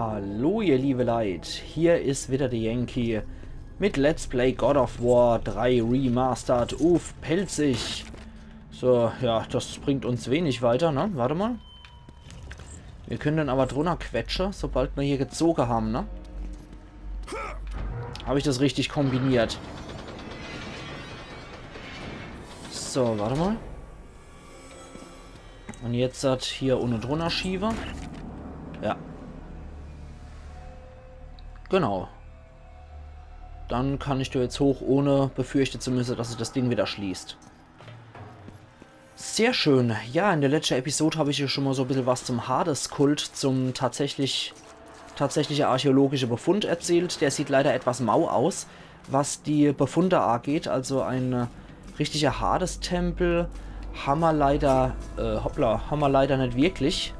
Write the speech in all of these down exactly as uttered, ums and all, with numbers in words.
Hallo ihr liebe Leit, hier is wieder de Yankee mit Let's Play God of War drei Remastered uff Pälzisch. So, ja, das bringt uns wenig weiter, ne? Warte mal. Mir können dann aber drunner quetsche, sobald mir hier gezoge haben, ne? Hab ich das richtig kombiniert? So, warte mal. Und jetzt hat hier unne drunner schiewe. Ja. Genau. Dann kann ich do jetzt hoch, ohne befürchte zu müsse, dass sich das Ding wieder schließt. Sehr schön. Ja, in der letzten Episode hab ich ja schon mal so e bissel was zum Hades-Kult, zum tatsächlich, tatsächliche archäologische Befund erzählt. Der sieht leider etwas mau aus, was die Befunde angeht. Also ein, äh, richtiger Hades-Tempel hammer leider, äh, hoppla, hammer leider net wirklich.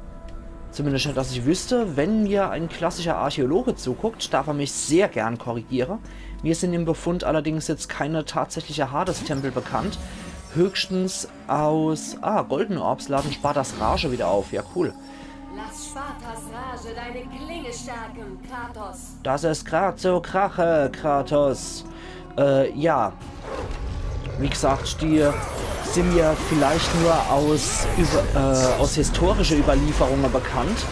Zumindest net, dass ich wüsste. Wenn mir ein klassischer Archäologe zuguckt, darf er mich sehr gern korrigiere. Mir sind im Befund allerdings jetzt keine tatsächliche Hades-Tempel bekannt. Höchstens aus, ah, Golden Orbs laden Spartas Rage wieder auf. Ja, cool. Lass Spartas Rage deine Klinge stärken, Kratos. Das ist grad so Krache, Kratos. Äh, ja. Wie gesagt, die sind mir vielleicht nur aus, über, äh, aus historische Überlieferungen bekannt,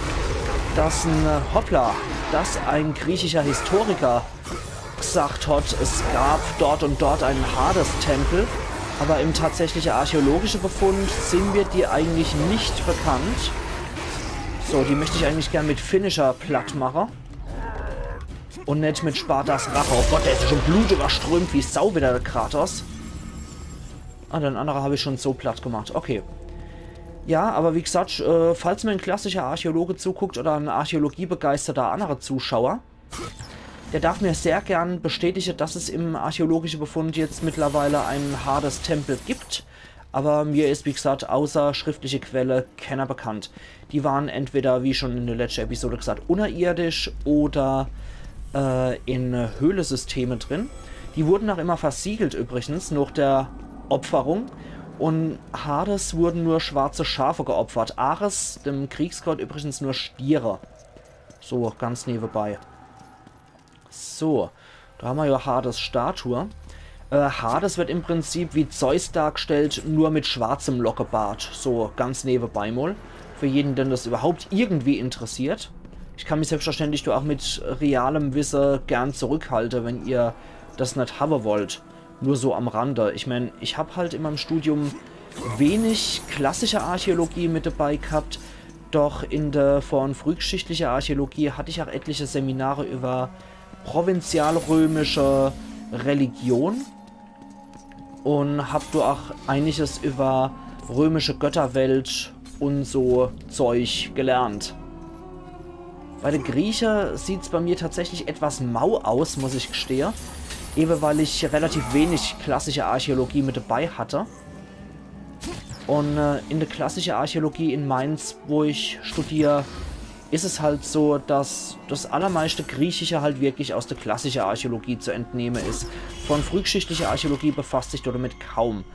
dass ein, äh, hoppla, dass ein griechischer Historiker gesagt hat, es gab dort und dort einen Hades-Tempel, aber im tatsächlichen archäologischen Befund sind mir die eigentlich nicht bekannt. So, die möchte ich eigentlich gern mit Finisher platt machen. Und net mit Spartas Rache. Oh Gott, der ist ja schon blutüberströmt wie Sau wieder, der Kratos. Ah, den anderen hab ich schon so platt gemacht. Okay. Ja, aber wie gesagt, äh, falls mir ein klassischer Archäologe zuguckt oder ein archäologiebegeisterter anderer Zuschauer, der darf mir sehr gern bestätige, dass es im archäologischen Befund jetzt mittlerweile einen Hades-Tempel gibt. Aber mir ist, wie gesagt, außer schriftliche Quelle keiner bekannt. Die waren entweder, wie schon in der letzten Episode gesagt, unnerirdisch oder, äh, in Höhlesysteme drin. Die wurden auch immer versiegelt übrigens, nach der Opferung. Und Hades wurden nur schwarze Schafe geopfert. Ares, dem Kriegsgott, übrigens nur Stiere. So, ganz nebenbei. So, da haben wir ja Hades Statue. Äh, Hades wird im Prinzip wie Zeus dargestellt, nur mit schwarzem Lockebart. So, ganz nebenbei mal. Für jeden, den das überhaupt irgendwie interessiert. Ich kann mich selbstverständlich da auch mit realem Wissen gern zurückhalten, wenn ihr das nicht haben wollt. Nur so am Rande. Ich mein, ich hab halt in meinem Studium wenig klassische Archäologie mit dabei gehabt, doch in der vor- und frühgeschichtliche Archäologie hatte ich auch etliche Seminare über provinzialrömische Religion und hab da auch einiges über römische Götterwelt und so Zeug gelernt. Bei der Grieche sieht's bei mir tatsächlich etwas mau aus, muss ich gestehe. Eben weil ich relativ wenig klassische Archäologie mit dabei hatte. Und, äh, in der klassischen Archäologie in Mainz, wo ich studier, ist es halt so, dass das allermeiste Griechische halt wirklich aus der klassischen Archäologie zu entnehmen ist. Vor- und frühgeschichtliche Archäologie befasst sich damit kaum.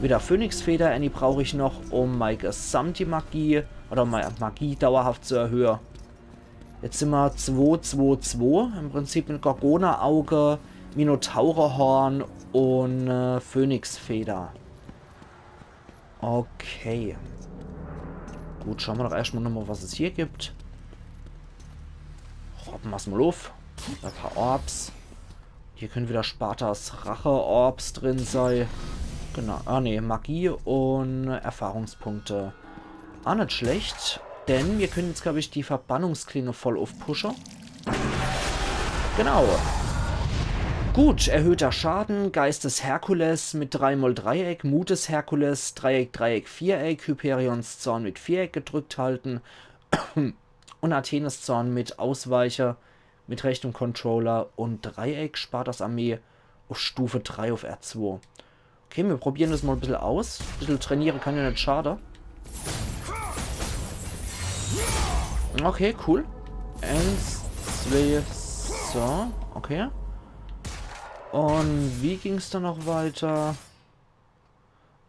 Wieder Phönixfeder, äni brauch ich noch, um mei gesamti Magie oder mei Magie dauerhaft zu erhöhe. Jetzt simmer zwo zwo zwo. Im Prinzip mit Gorgona-Auge, Minotaurerhorn und, äh, Phönixfeder. Okay. Gut, schaue mer doch erscht mol nochmol, was es hier gibt. Roppe mer's mol uff. E paar Orbs. Hier können wieder Spartas Rache-Orbs drin sei. Genau. Ah, nee, Magie und Erfahrungspunkte. Ah, net schlecht. Denn wir können jetzt, glaub ich, die Verbannungsklinge voll uffpushe. Genau. Gut, erhöhter Schaden, Geist des Herkules mit drei mal Dreieck, Mut des Herkules, Dreieck, Dreieck, Viereck, Hyperions Zorn mit Viereck gedrückt halten und Athenes Zorn mit Ausweiche, mit rechtem Controller und Dreieck, Spartas Armee auf Stufe drei auf R zwo. Okay, wir probieren das mal ein bisschen aus. Ein bisschen trainieren kann ja nicht schaden. Okay, cool. Eins, zwei, so. Okay. Und wie ging's da noch weiter?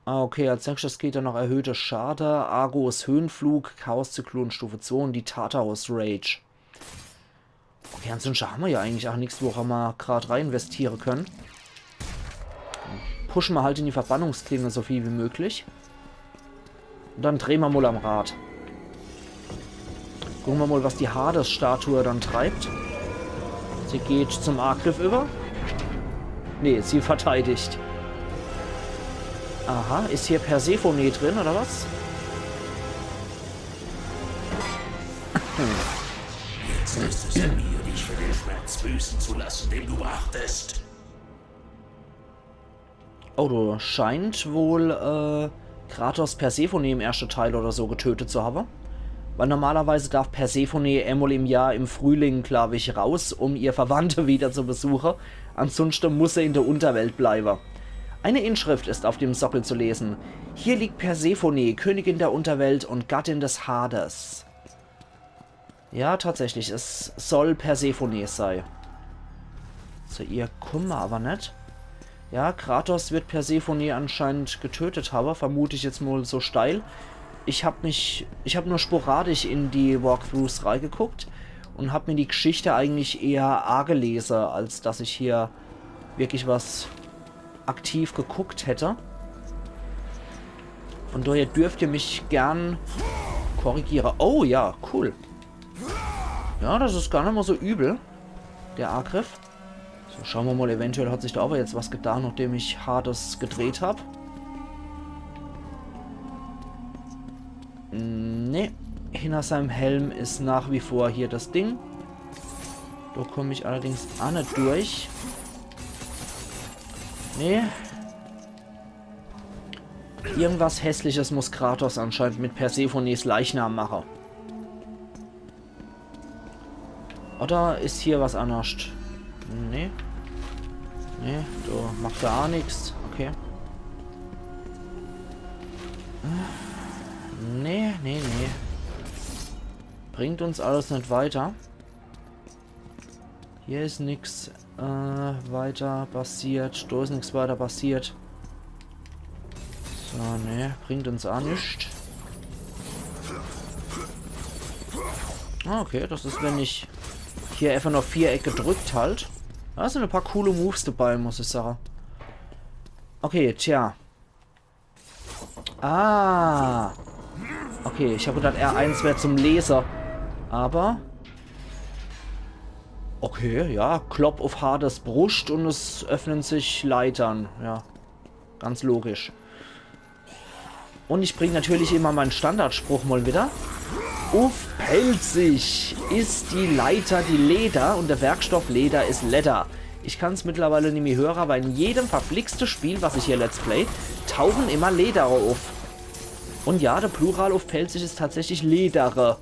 Ah, okay, als nächstes geht da noch erhöhte Schade, Argus Höhenflug, Chaos Zyklon Stufe zwei und die Tartarus Rage. Okay, ansonsten hammer ja eigentlich ach nix, wo mer grad rein investiere könne. Pushe mer halt in die Verbannungsklinge so viel wie möglich. Un dann drehe mer mol am Rad. Gucke mer mol, was die Hades-Statue dann treibt. Sie geht zum Angriff über. Nee, sie verteidigt. Aha, is hier Persephone drin, oder was? Jetzt ist es an mir, dich für den Schmerz büßen zu lassen, den du brachtest. Oh, do scheint wohl äh, Kratos Persephone im erschte Teil oder so getötet zu hawwe. Weil normalerweise darf Persephone emol im Jahr im Frühling, glaub ich, raus, um ihr Verwandte wieder zu besuche. Ansunschte muss se in der Unterwelt bleibe. Eine Inschrift ist auf dem Sockel zu lesen. Hier liegt Persephone, Königin der Unterwelt und Gattin des Hades. Ja, tatsächlich, es soll Persephone sei. Zu ihr kumme mer awwer net. Ja, Kratos wird Persephone anscheinend getötet hawwe, vermut ich jetzt mol so steil. Ich hab mich, ich hab nur sporadisch in die Walkthroughs reigeguckt un hab mir die Geschichte eigentlich eher agelese, als dass ich hier wirklich was aktiv geguckt hätte. Von daher dürft ihr mich gern korrigiere. Oh ja, cool. Ja, das is gar net mol so übel, der Angriff. So, schaue mer mol, eventuell hat sich do awwer jetzt was getan, nachdem ich Hades gedreht hab. Nee, hinter seinem Helm is nach wie vor hier das Ding. Do kumm ich allerdings ach net durch. Nee. Irgendwas Hässliches muss Kratos anscheinend mit Persephones Leichnam mache. Oder is hier was annerscht? Nee. Nee, do macht er ach nix. Okay. Nee, nee, nee. Bringt uns alles net weiter. Hier is nix äh, weiter passiert. Do is nix weiter passiert. So, nee, bringt uns ach nix. Ah, okay, das is, wenn ich hier einfach nur Viereck gedrückt halt. Do sin e paar coole Moves dabei, muss ich sage. Okay, tja. Ah. Okay, ich hab gedacht, R eins wär zum Lese. Aber. Okay, ja. Klopp auf Hades Bruscht und es öffnen sich Leitern. Ja. Ganz logisch. Und ich bring natürlich immer meinen Standardspruch mal wieder. Uff Pälzisch is die Leiter die Leder und der Werkstoff Leder is Ledder. Ich kann's mittlerweile nimmi höre, aber in jedem verflixte Spiel, was ich hier Let's Play, tauchen immer Ledere uff. Und ja, der Plural uff Pälzisch is tatsächlich Ledere.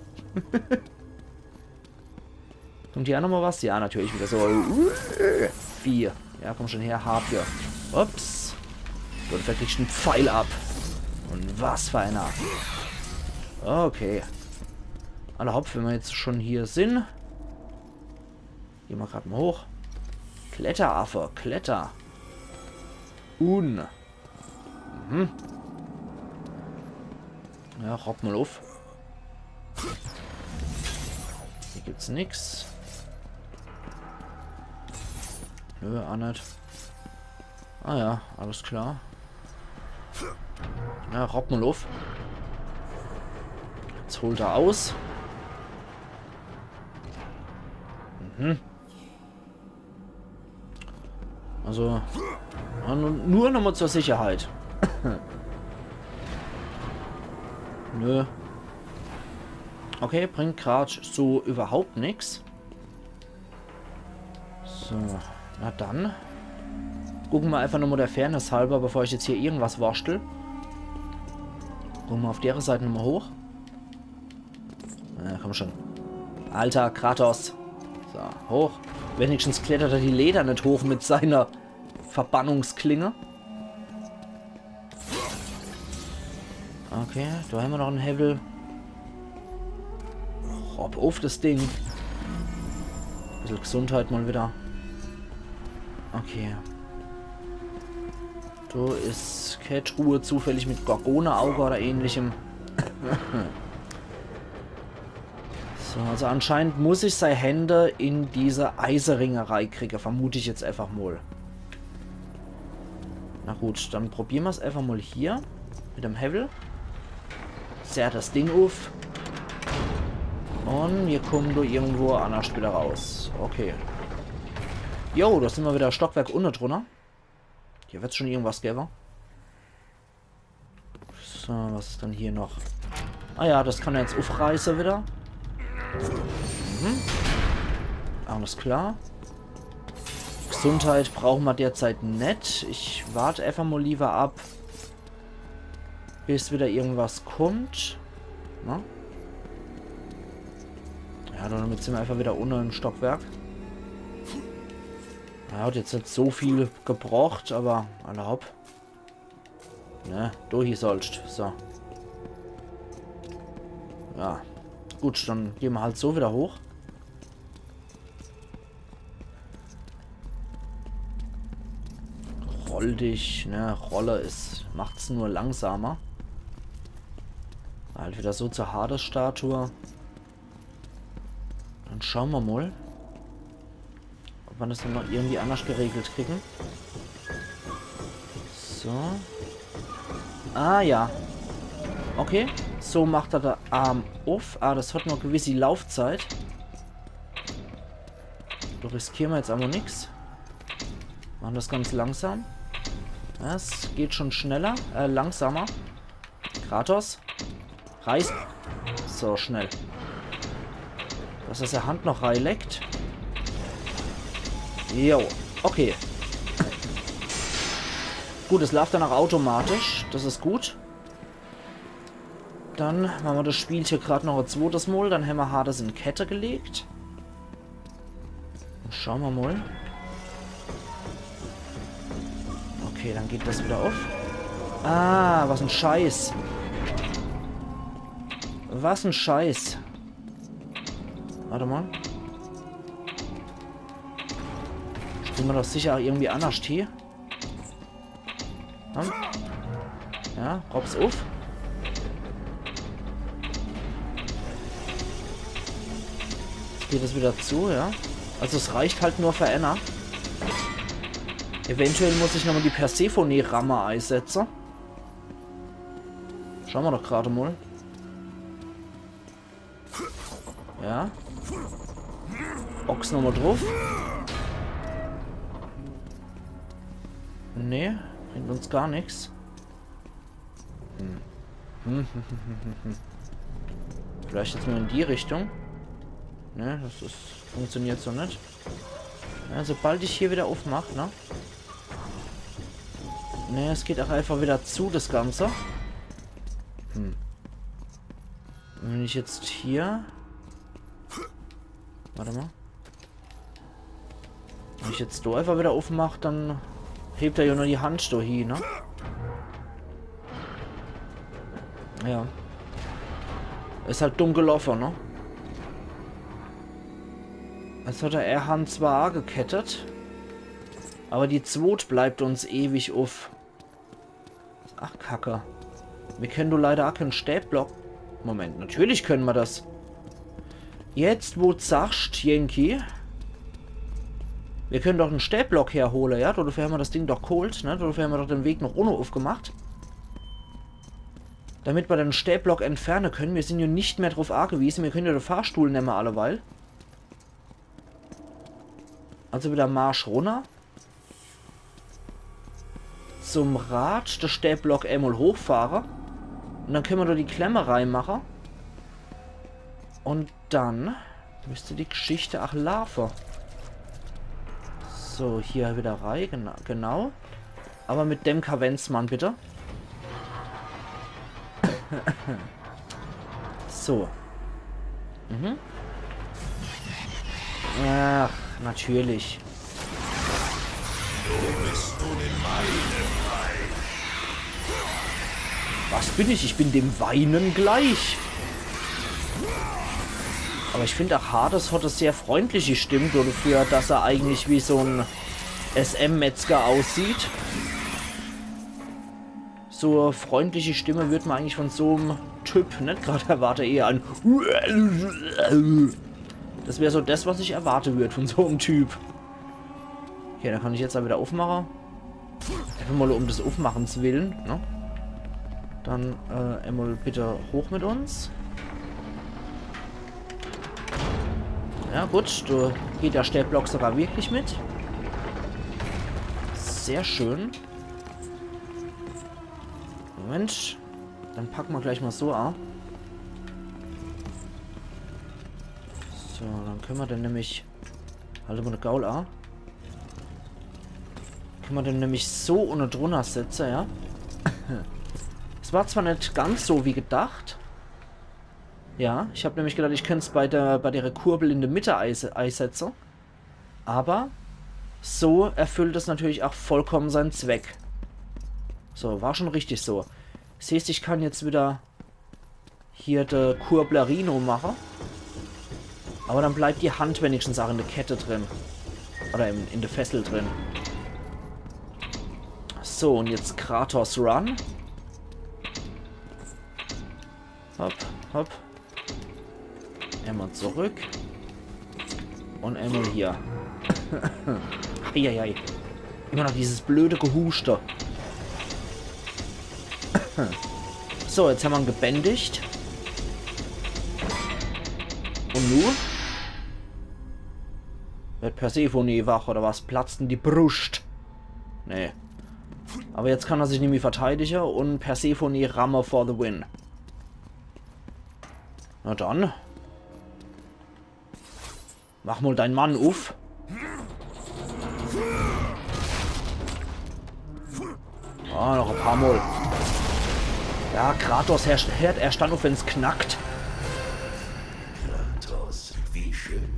Kommt hier nochmal was? Ja, natürlich wieder so. Vier. Ja, komm schon her, Harpie. Ups. Und da kriegst du en Pfeil ab. Und was für einer. Okay. Alla hopp, wenn mer jetzt schon hier sin. Geh mer grad mal hoch. Kletteraffe, kletter. Un. Mhm. Ja, hopp mal uff. Hier gibt's nix. Nö, ach net. Ah ja, alles klar. Ja, hopp mal uff. Jetzt holt er aus. Mhm. Also, ja, nu-, nur nochmal zur Sicherheit. Nö. Okay, bringt grad so überhaupt nix. So, na dann. Gucke mer einfach nochmal der Fairness halber, bevor ich jetzt hier irgendwas worschtel. Gucke mer auf dere Seite nochmal hoch. Na, komm schon. Alter, Kratos. So, hoch. Wenigstens klettert er die Leder net hoch mit seiner Verbannungsklinge. Okay, do hämmer noch en Hewwel. Hopp uff das Ding. Bissel Gesundheit mal wieder. Okay. Do is kä Truhe zufällig mit Gorgone-Auge oder ähnlichem. So, also anscheinend muss ich sei Hände in diese Eiseringe reikriege, vermut ich jetzt einfach mol. Na gut, dann probiere mer's einfach mol hier mit dem Hewwel. Zerrt das Ding uff. Un mir kumme do irgendwo annerscht wieder raus. Okay. Jo, do sin mer wieder Stockwerk unne drunner. Hier wird's schon irgendwas gewwe. So, was is dann hier noch? Ah ja, das kann er jetzt uffreiße wieder. Mhm. Alles klar. Gesundheit brauche mer derzeit net. Ich wart einfach mol lieber ab, bis wieder irgendwas kummt. Na? Ja, damit sin mer einfach wieder unne im Stockwerk. Ja, hat jetzt net so viel gebrocht, aber alla hopp. Ne, do hie sollscht. So. Ja. Gut, dann gehn mer halt so wieder hoch. Roll dich, ne? Rolle is, macht's nur langsamer. Halt wieder so zur Hades-Statue. Dann schaue mer mol, ob mer das dann noch irgendwie annerscht geregelt kriegen. So. Ah ja. Okay. So macht er de Arm uff. Ah, das hat nur gewisse Laufzeit. Do riskiere mer jetzt aber nix. Mache das ganz langsam. Das geht schon schneller. Äh, langsamer. Kratos. Reiß. So, schnell. Dass er sei Hand noch reileckt. Jo, okay. Gut, es laaft dann auch automatisch. Das is gut. Dann mache mer das Spiel hier grad noch e zwotes Mol. Dann hämmer Hades in Kette gelegt. Schaue mer mol. Okay, dann geht das wieder uff. Ah, was en Scheiß. Was en Scheiß. Wart mol. Das kriege mer doch sicher auch irgendwie annerscht hie. Komm. Ja, hops uff. Jetzt geht es wieder zu, ja. Also es reicht halt nur für enner. Eventuell muss ich nochmol die Persephone-Ramme eisetze. Schaue mer doch grad mol. Ja. Box nochmol druff. Nee, bringt uns gar nix. Hm. Hm, hm, hm, hm, hm, hm. Vielleicht jetzt nur in die Richtung. Ne, das is, funktioniert so net. Ja, sobald ich hier wieder uffmach, ne? Ne, es geht auch einfach wieder zu, das Ganze. Hm. Wenn ich jetzt hier... Wart mol. Wenn ich jetzt do einfach wieder uffmach, dann hebt er ja nur die Hand do hie, ne? Ja. Is halt dumm geloffe, ne? Jetzt hat er ehr Hand zwar aagekettet, aber die zwot bleibt uns ewig uff. Ach, Kacke. Mir kenne do leider aa keen Stäbblock. Moment, natürlich kenne mer das. Jetzt, wo d' sagscht, Yankee. Mir kenne doch en Stäbblock herhole, ja? Dodefür hämmer das Ding doch geholt, ne? Dodefür hämmer doch de Weg noch unne uffgemacht. Damit mer de Stäbblock entferne kenne. Mir sin jo net mehr druff aagewiese. Mir kenne jo de Fahrstuhl nemme alleweil. Also wieder Marsch runner. Zum Rad, de Stäbblock emol hochfahre. Un dann kenne mer do die Klemme reimache. Un dann müsst die Geschichte ach laafe. So, hier wieder rei, gena-, genau. Aber mit dem Kaventsmann, bitte. So. Mhm. Ach, natürlich. Was bin ich? Ich bin dem Weinen gleich. Aber ich find, ach, Hades hat e sehr freundliche Stimm, dodefür, dass er eigentlich wie so'n S M-Metzger aussieht. Is So freundliche Stimme würd ma eigentlich von so'm Typ net grad erwarte, eher en. Das wär so das, was ich erwarte würd von so'm Typ. Okay, dann kann ich jetzt aa wieder uffmache. Einfach mol um des Uffmachens willen, ne? Dann, äh, emol bitte hoch mit uns. Ja, gut, do geht der Stäblock sogar wirklich mit. Sehr schön. Moment. Dann packe ma gleich mol so a. So, dann kenne ma den nämlich. Halt mol de Gaul a. Kenne ma den nämlich so unne drunner setze, ja? Es war zwar net ganz so wie gedacht. Ja, ich hab nämlich gedacht, ich könnt's bei der, bei der Kurbel in de Mitte eise-, eisetze. Aber so erfüllt es natürlich auch vollkommen seinen Zweck. So, war schon richtig so. Siehst, ich kann jetzt wieder hier de Kurblerino mache. Aber dann bleibt die Hand wenigstens auch in de Kette drin. Oder in, in de Fessel drin. So, und jetzt Kratos Run. Hopp, hopp. Emol zurück. Und emol hier. Eieiei. Immer noch dieses blöde Gehuschte. So, jetzt hämmer en gebändigt. Und nu? Werd Persephone wach oder was? Platzt em die Bruscht? Nee. Aber jetzt kann er sich nimmi verteidige und Persephone ramme for the win. Na dann. Mach mol dein Mann uff. Ah, noch e paar Mol. Ja, Kratos, hört, hört erscht dann uff, wenn's knackt. Kratos, wie schön.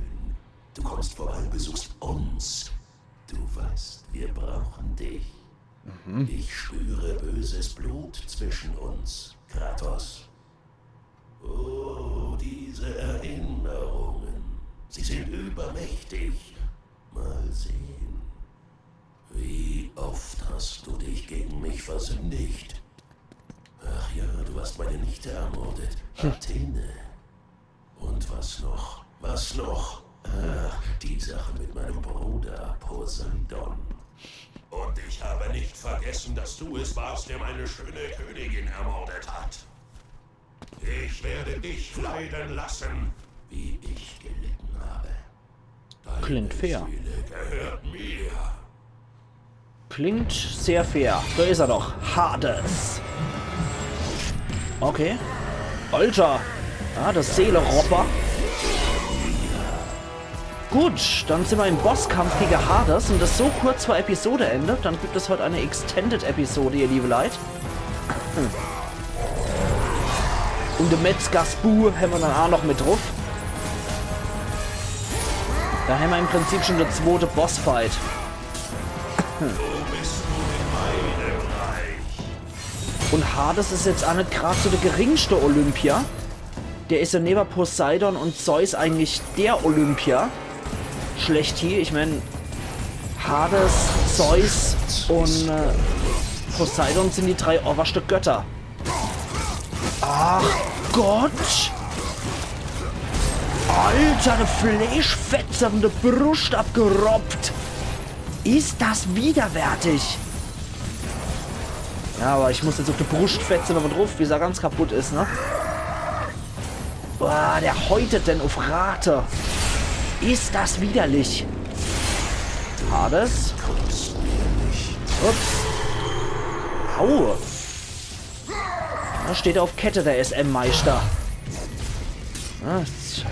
Du kommst vorbei und besuchst uns. Du weißt, wir brauchen dich. Ich spüre böses Blut zwischen uns, Kratos. Oh, diese Erinnerungen. Sie sind übermächtig. Mal sehen. Wie oft hast du dich gegen mich versündigt? Ach ja, du hast meine Nichte ermordet. Athene. Und was noch? Was noch? Ach, die Sache mit meinem Bruder Poseidon. Und ich habe nicht vergessen, dass du es warst, der meine schöne Königin ermordet hat. Ich werde dich leiden lassen, wie ich gelitten habe. Deine Seele gehört mir. Klingt fair. Klingt sehr fair. Da is er doch. Hades. Okay. Alter. Ja, der Seeleropper. Gut, dann sin mer im Bosskampf gege Hades und das so kurz vor Episodeende. Dann gibt es heut e Extended Episode, ihr liebe Leit. Und de Metzgers Bu hämmer dann aa noch mit druff. Da hämmer im Prinzip schon de zwote Bossfight. Und Hades is jetzt aa net grad so de geringschte Olympier. Der is ja newe Poseidon und Zeus eigentlich der Olympier schlechthin. Ich mein, Hades, Zeus und, äh, Poseidon sin die drei owerschte Götter. Ach Gott! Alter, de Fleischfetze von de Bruscht abgeroppt! Is das widerwärtig! Ja, aber ich muss jetzt uff die Bruschtfetze noch druff, bis er ganz kaputt is, ne? Boah, der häutet den uff Rate. Is das widerlich. Hades? Ups. Au. Da steht er uff Kette, der S M-Meister. Ja, jetzt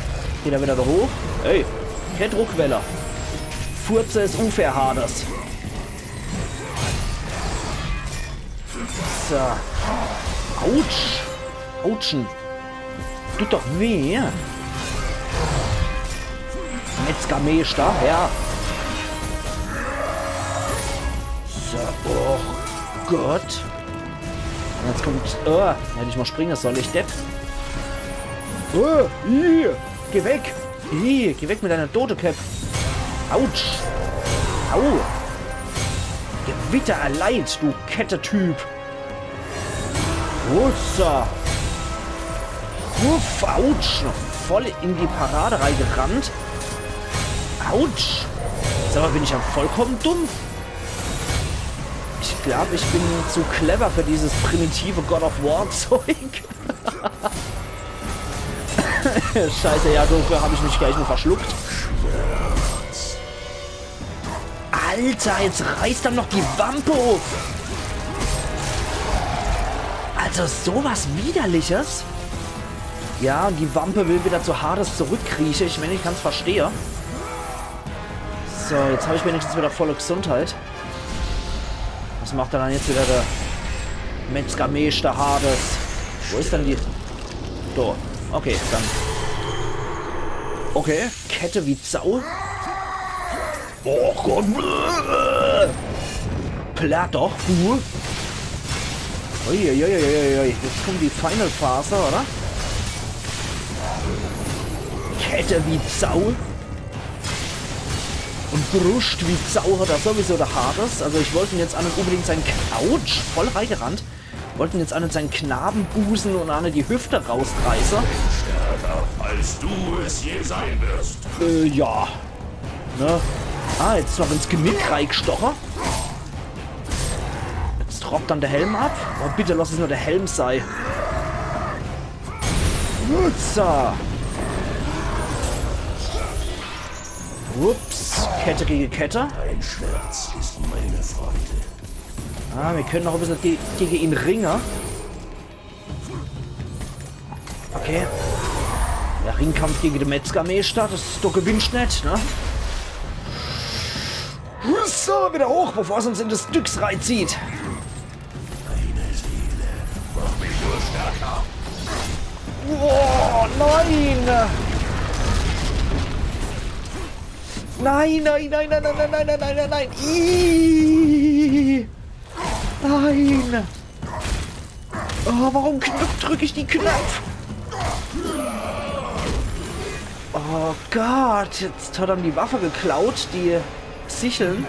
geht er wieder da hoch. Ey, kä Druckwelle. Furze is unfair, Hades. So. Autsch. Autschen. Tut doch weh. Metzgermeister, ja. So, oh Gott. Und jetzt kommt, oh, hätt ich mol springe solle, ich Depp. Oh, ih, geh weg. Ih, geh weg mit deiner Dodeköpp. Autsch. Au. Gewitter erleid, du Kettetyp. Hutza. Uff, autsch. Noch voll in die Parade reingerannt. Autsch. Sag mal, bin ich ja vollkommen dumm? Ich glaub, ich bin zu clever für dieses primitive God of War Zeug. Scheiße, ja, dafür hab ich mich gleich nur verschluckt. Alter, jetzt reißt er noch die Wampe uff. Also sowas Widerliches. Ja, und die Wampe will wieder zu Hades zurückkrieche. Ich mein, ich kann's verstehe. So, jetzt hab ich wenigstens wieder volle Gesundheit. Was macht er dann jetzt wieder, der Metzgermeister Hades? Wo is denn die? Do. Okay, dann. Okay, Kette wie Sau. Oh Gott. Platt doch, du. Uiuiuiui. Jetzt kommt die Final Phase, oder? Kette wie Sau. Und Brust wie Sau hat er sowieso, der Hades. Also ich wollt jetzt an unbedingt seinen K-, autsch, voll reingerannt. Wollt jetzt an seinen Knabenbusen und an die Hüfte rausreiße. Stärker, als du es je sein wirst. Äh, ja. Ne? Ah, jetzt noch ins Genick reingestoche. Jetzt droppt dann der Helm ab. Oh, bitte lass es nur der Helm sei. Nutzer. Ups, Kette gegen Kette. Dein Schmerz ist meine Freude. Ah, wir können noch ein bisschen ge gegen ihn ringen. Okay. Der Ringkampf gegen den Metzgermeister, das, du gewinnst nicht, ne? So, wieder hoch, bevor es uns in das Styx reinzieht. Meine Seele macht mich nur stärker. Oh, nein! Nein, nein, nein, nein, nein, nein, nein, nein, nein, nein, nein. Ih. Nein. Oh, warum kn- drück ich die Knöpfe? Oh Gott, jetzt hat er ihm die Waffe geklaut, die Sicheln.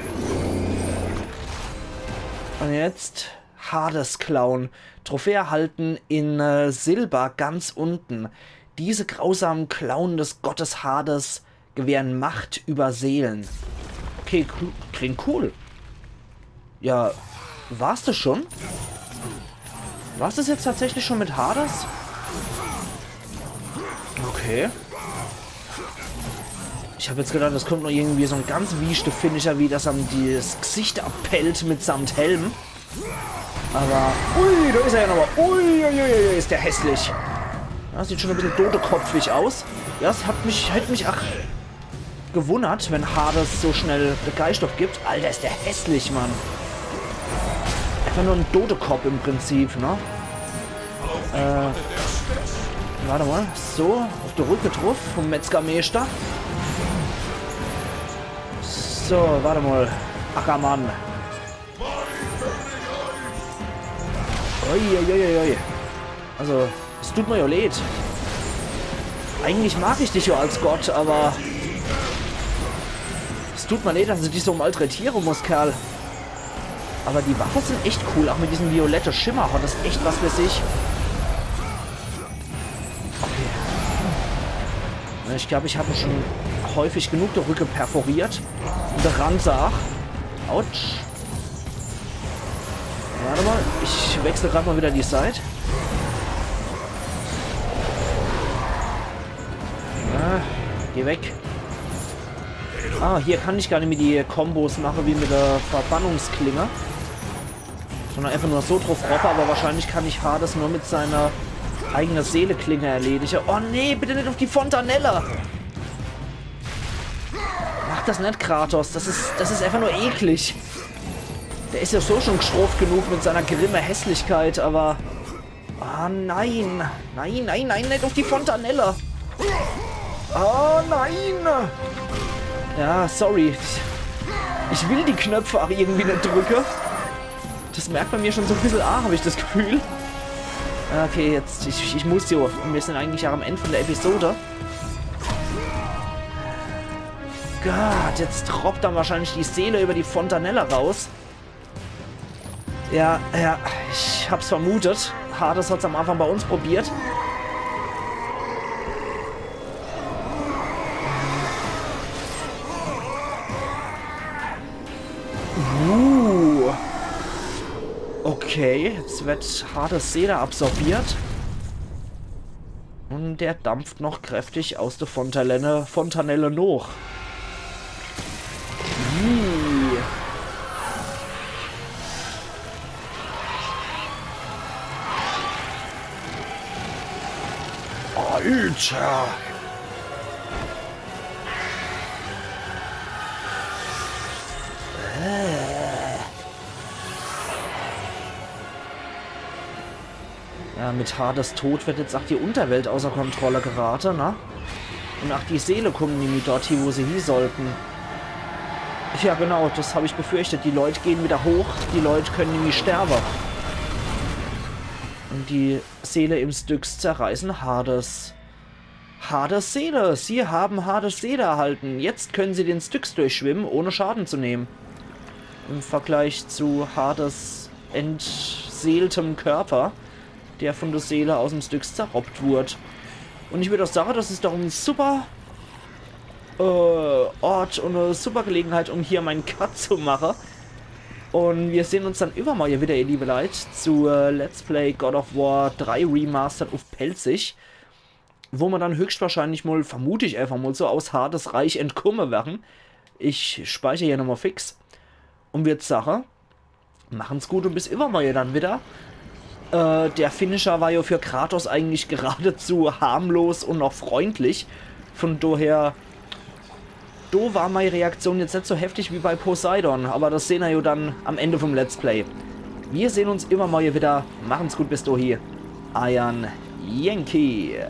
Und jetzt Hades Clown. Trophäe erhalten in äh, Silber ganz unten. Diese grausamen Klauen des Gottes Hades gewähren Macht über Seelen. Okay, cool. Klingt cool. Ja, war's das schon? War's das jetzt tatsächlich schon mit Hades? Okay. Ich hab jetzt gedacht, es kommt noch irgendwie so ein ganz wieschte Finisher, wie dass er ihm das Gesicht abpellt mitsamt Helm. Aber, ui, da is er ja nochmal. Ui, ui, ui, ui, is der hässlich. Ja, sieht schon ein bisschen todekopfig aus. Ja, es hat mich, hätte mich auch gewundert, wenn Hades so schnell de Geischt uffgibt. Alter, is der hässlich, Mann. Einfach nur ein Todekopf im Prinzip, ne? Äh, warte mal. So, auf de Rücke druff vom Metzgermeister. So, warte mal. Ackermann. Uiuiuiui. Also, es tut mir ja leid. Eigentlich mag ich dich ja als Gott, aber es tut mir leid, dass ich dich so malträtieren muss, Kerl. Aber die Waffen sind echt cool, auch mit diesem violette Schimmer hat das echt was für sich. Okay. Ich glaube, ich habe schon häufig genug de Rücke perforiert. Und de Ransaach. Autsch. Warte mal, ich wechsle gerade mal wieder die Seite. Ah, geh weg. Ah, hier kann ich gar nicht mehr die Kombos machen wie mit der Verbannungsklinge. Sondern einfach nur so drauf robbe, aber wahrscheinlich kann ich Hades nur mit seiner eigenen Seeleklinge erledigen. Oh nee, bitte nicht auf die Fontanelle! Mach das nicht, Kratos. Das ist, das ist einfach nur eklig. Der ist ja so schon gestroft genug mit seiner grimme Hässlichkeit, aber... Ah, nein. Nein, nein, nein, nicht auf die Fontanelle. Oh, nein. Ja, sorry. Ich will die Knöpfe auch irgendwie nicht drücken. Das merkt man mir schon so ein bisschen an, habe ich das Gefühl. Okay, jetzt, ich, ich muss ja. Wir sind eigentlich auch am Ende von der Episode. Gott, jetzt droppt dann wahrscheinlich die Seele über die Fontanelle raus. Ja, ja, ich hab's vermutet. Hades hat's am Anfang bei uns probiert. Uh. Okay, jetzt wird Hades Seele absorbiert. Und der dampft noch kräftig aus der Fontanelle, Fontanelle noch. Ih. Alter! Äh. Ja, mit Hades Tod wird jetzt auch die Unterwelt außer Kontrolle gerate, ne? Und auch die Seele kommen nimmi dort hie, wo sie hie sollten. Ja, genau, das hab ich befürchtet. Die Leute gehen wieder hoch, die Leute können nimmi sterbe. Und die Seele im Styx zerreißen Hades. Hades Seele, Sie haben Hades Seele erhalten. Jetzt können Sie den Styx durchschwimmen, ohne Schaden zu nehmen. Im Vergleich zu Hades entseeltem Körper, der von der Seele aus dem Styx zerroppt wurde. Und ich würde auch sagen, das ist doch ein super äh, Ort und eine super Gelegenheit, um hier meinen Cut zu machen. Und wir sehen uns dann übermorgen wieder, ihr liebe Leute, zu äh, Let's Play God of War drei Remastered auf Pälzisch, wo wir dann höchstwahrscheinlich mal, vermute ich einfach mal so, aus Hades Reich entkommen werden. Ich speichere hier nochmal fix und würde sagen, machen's gut und bis übermorgen dann wieder. Äh, der Finisher war ja für Kratos eigentlich geradezu harmlos und noch freundlich. Von daher, do war meine Reaktion jetzt nicht so heftig wie bei Poseidon, aber das sehen wir ja dann am Ende vom Let's Play. Wir sehen uns übermorgen wieder. Machen's gut bis dahin. Eiern Yankee.